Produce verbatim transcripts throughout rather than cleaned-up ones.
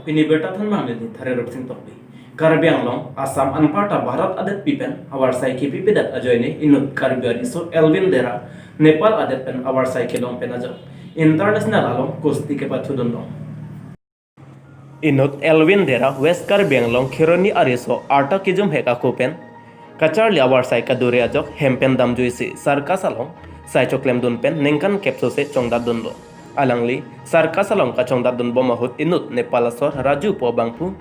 Pini birta thanbang neli Thare Rupsing Tokbi. Karbi Anglong, Assam anparta Bharat adetpi pen avarsai kipipedet ajoine inut Karbi ariso Elwin Dera Nepal adet pen avarsai kelong pen ajok international along kusti kepathudunlong. Inut Elwin Dera West Karbi Anglong Kheroni ariso arta kijumhek ako pen kacharli avarsai kadure ajok hem pen damjuisi circus along sai choklemdun pen ningkan kep sose chongdatdunlo. Alangli circus along kachongdatdunbom ahut inut Nepal asor Raju pu abangphu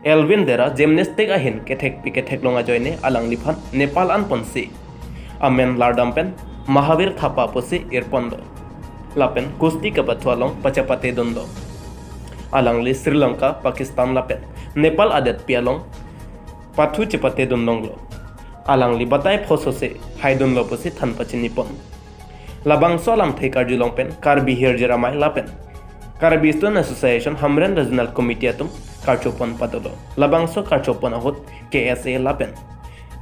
Elwin Dera gymnastic ahin kethekpi ketheklong ajoine alangliphan Nepal anponsi amen lardam pen Mahavir Thapa pusi irponlo. Lapen kusti kapathu along pachepatedunlo. Alangli Sri Lanka, Pakistan lapen Nepal adetpi along pathu chepatedunlonglo. Alangli batai pho sose haidunlo pusi than pachinipon. Labangso alamthe karjulong pen Karbi Hirjir Amei lapen Karbi Student Association Hamren Regional Committee atum karchopon padolo. Labangso karchopon ahut K S A lapen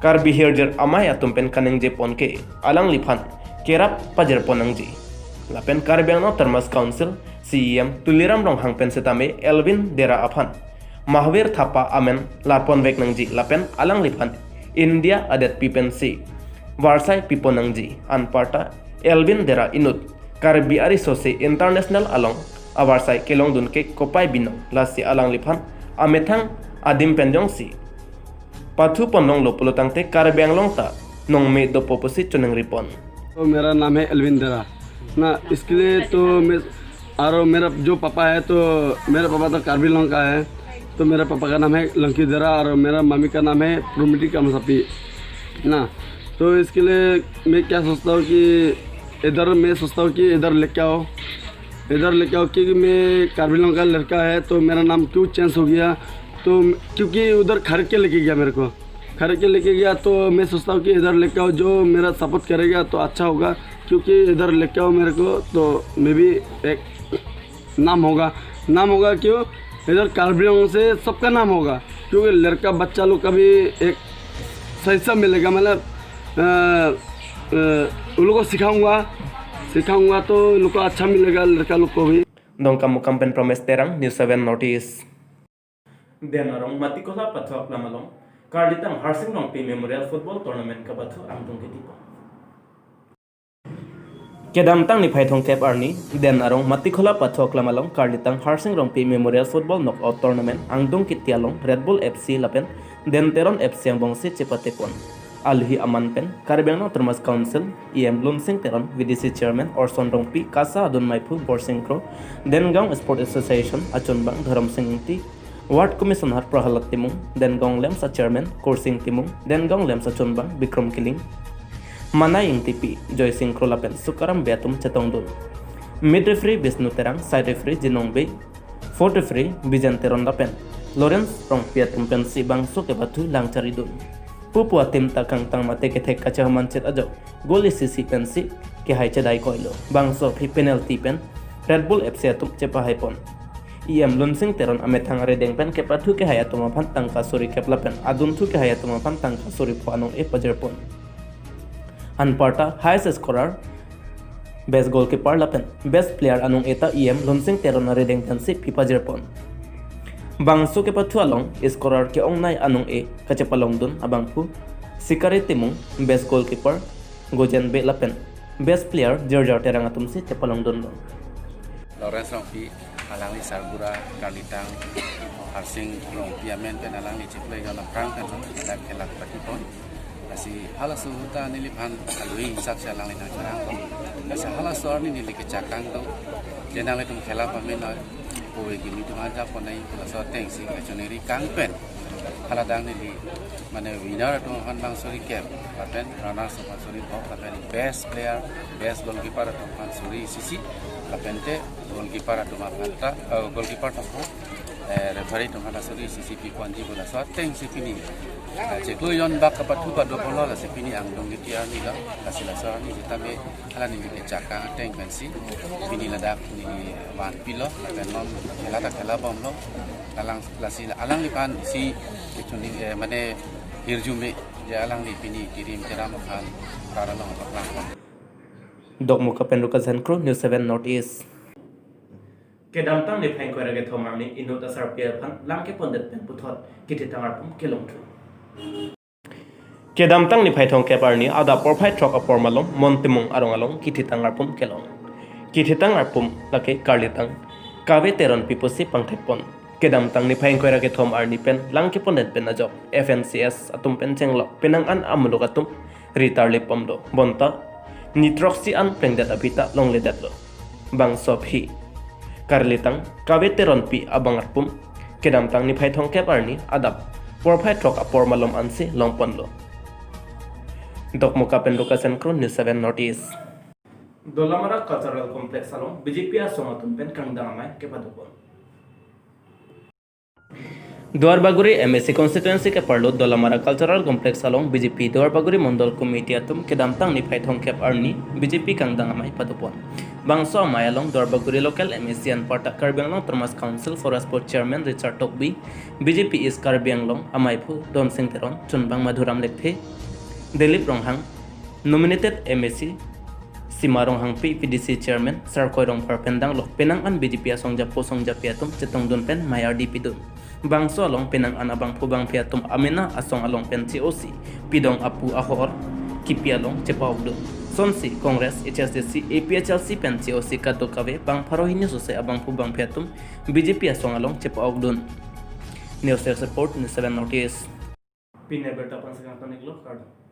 Karbi Hirjir Amei atum pen kaningjepon ke alangliphan kerap pajirpon nangji. Lapen Karbi Anglong Autonomous Council C E M Tuliram Ronghang pen setame Elwin Dera aphan Mahavir Thapa amen larponvek nangji lapen alangliphan India adetpi pensi varsai pipon nangji. Anparta Elwin Dera inut Karbi ariso si international along avarsai kelongdun ke kopai binong, lasi alangliphan amethang adim pen jongsi pathuponlonglo pulotangte Karbi Anglong ta nongme dopo pusi choningripon. तो मेरा नाम है एल्विन दरा ना। इसके लिए तो मैं और मेरा जो पापा है, तो मेरा पापा तो कार्बी आंगलोंग का है। तो मेरा पापा का नाम है लंकी दरा और मेरा मम्मी का नाम है प्रमिति कामसापी ना। तो इसके लिए मैं क्या सोचता हूँ कि इधर मैं सोचता हूँ कि इधर लेके आओ, इधर लेके आओ, क्योंकि मैं कार्बी आंगलोंग का लड़का है, तो मेरा नाम क्यों चेंज हो गया? तो क्योंकि उधर खरीद के लेके गया मेरे को, खरीद के लेके गया, तो मैं सोचता हूँ कि इधर लेके आओ, जो मेरा सपोर्ट करेगा तो अच्छा होगा, क्योंकि इधर लेके आओ मेरे को, तो मैं भी एक नाम होगा, नाम होगा। क्यों? इधर कार्बी आंगलोंग से सबका नाम होगा, क्योंकि लड़का बच्चा लोग का भी एक सही सा मिलेगा, मतलब अ, अ, उन लोग को सिखाऊंगा, सिखाऊंगा तो उन लोग को अच्छा मिलेगा, लड़का लोग को भी। Dongkamukam pen Promes Terang, News seven North East. Den Arong Matikola Pathok Lamalong, Karlitang Harsing Rongpi Memorial Football Tournament kapathu angdung ketipon. Kedamtang niphai thomkep arni, Den Arong Matikola Pathok Lamalong Karlitang Harsing Rongpi Memorial Football Knockout Tournament angdung kiti along Red Bull F C lapen Den Teron F C angbongsi chepatepon. Aluhi aman pen Karbi Anglong Autonomous Council E M Lunsing Teron, V D C Chairman Orson Rongpi, KASA adun maiphu Borsing Kro, Dengaon Sport Association achunbang Dhorom Sing Ingti, Ward Commissioner Prahalad Timung, Dengaon LAMPS a Chairman Kursing Timung, Dengaon LAMPS achunbang Bikrom Killing, Manai Ingtipi, Joysing Kro lapen Sukaram Bey atum chetongdun. Mid referee Bishnu Terang, side referee Jinong Bey, fourth referee Bijen Teron lapen Lawrence Rongpi atum pensi bangso kepathu langcharidun. Pupu a-team ta kangtang mate kethek kachehomanchit ajok goal isi isi pensi kehai chedai koilo. Bangso aphi penalty pen Red Bull F C atum chepahaipon. E M Lunsing Teron amethang arideng pen kepathu kehai atum aphan tangka suri kep lapen adunthu kehai atum aphan tangka suri pho anong-e pajirpon. Anparta highest scorer, best goalkeeper lapen best player anong-e ta E M Lunsing Teron arideng pensi pipajirpon. Bangso kepathu along scorer ke-ongnei anong-e kachepalongdun abangphu Sikari Timung, best goalkeeper Gojen Bey lapen best player Jirjar Terang atumsi chepalongdunlo. Lawrence Rongpi, alangli sarbura Karlitang Harsing Rongpi amen pen alangli chiklo egaron aphrang pen ladak khela patipon. Lasi halaso ahut ta neliphan alui hisap si alangli nangcherang. Lasi halaso arni neli kechakang do. Je nanglitum khela pamenoi, ove kimi atum ajapon nai, laso atengsi kachoneri kang pen. Haladang neli mane winner atum aphan bang suri kep, lapen runners aphan suri pho, lapen best player, best goalkeeper atum aphan suri isi isi, lapen te goalkeeper atum aphan ta, eh, goalkeeper atum aphan, eh, referee atum aphan suri isi isi piponji pu laso atengsi pini, eh, chiklo ejon bak kapathu pado ponlo, lasi pini angdung kiti arni lo, lasi laso arni sitame hala neli kechakang ateng pensi pini ladak neli vanpilo, lapen non khela ta khelabomlo, alang lasi alangliphan isi kechuning, eh, mane hirjume je alangli pini kirim keram aphan raralong apaklangpon. Dokmoka pen Ruka Zankro, News seven North East. Kedamtang niphai ingkoi ra kethom arni inut asarpi aphan lang kepondet pen puthot kethitang arpum kelongthu. Kedamtang niphai thomkep arni adap porphai throk apor malom Mon Timung arong along kethitang arpum kelong. Kethitang arpum lake karlitang Kave Teronpi pusi pangthekpon. Kedamtang niphai ingkoi ra kethom arni pen lang kepondet pen ajok F N C S atum pen chenglok penang an amuluk atum ri tarlipom do. Bonta ni throksi an plengdet aphi ta longledetlo. Bangso aphi karlitang Kave Teronpi abang arpum kedamtang niphai thomkep arni adap porphai throk apor malom ansi longponlo. Dokmoka pen Lukas Enkro, News seven North East. Dolamara Cultural Complex along B J P asong atum pen kangdang amei kepadopon. Duarbagori M A C constituency keparlo Dolamara Cultural Complex along B J P Duarbagori Mondol Committee atum kedamtang niphai thomkep arni B J P kangdang amei padopon. Bangso amei along Duarbagori local M A C anparta Karbi Anglong Autonomous Council Forest Board Chairman Richard Tokbi, B J P East Karbi Anglong ameiphu Donsing Teron, chunbang Madhuram Lekthe, Dilip Ronghang, nominated M A C Sima Ronghangpi, V D C Chairman Sarkoi Rongphar pen danglok penang an B J P asong japo song japi atum chetongdun pen mei ardi pidun. Bangso along penang an abangphu bangphi atum amena asong along pen che-osi pidong apu ahor kipi along chepa-okdun. Sonsi Congress, H S D C, A P H L C pen che-osi kadokave bang pharo hini sose abangphu bangphi atum B J P asong along chepa-okdun. News Desk Report, News seven North East. Pini abirta aphan si kangton-iklo, kardom.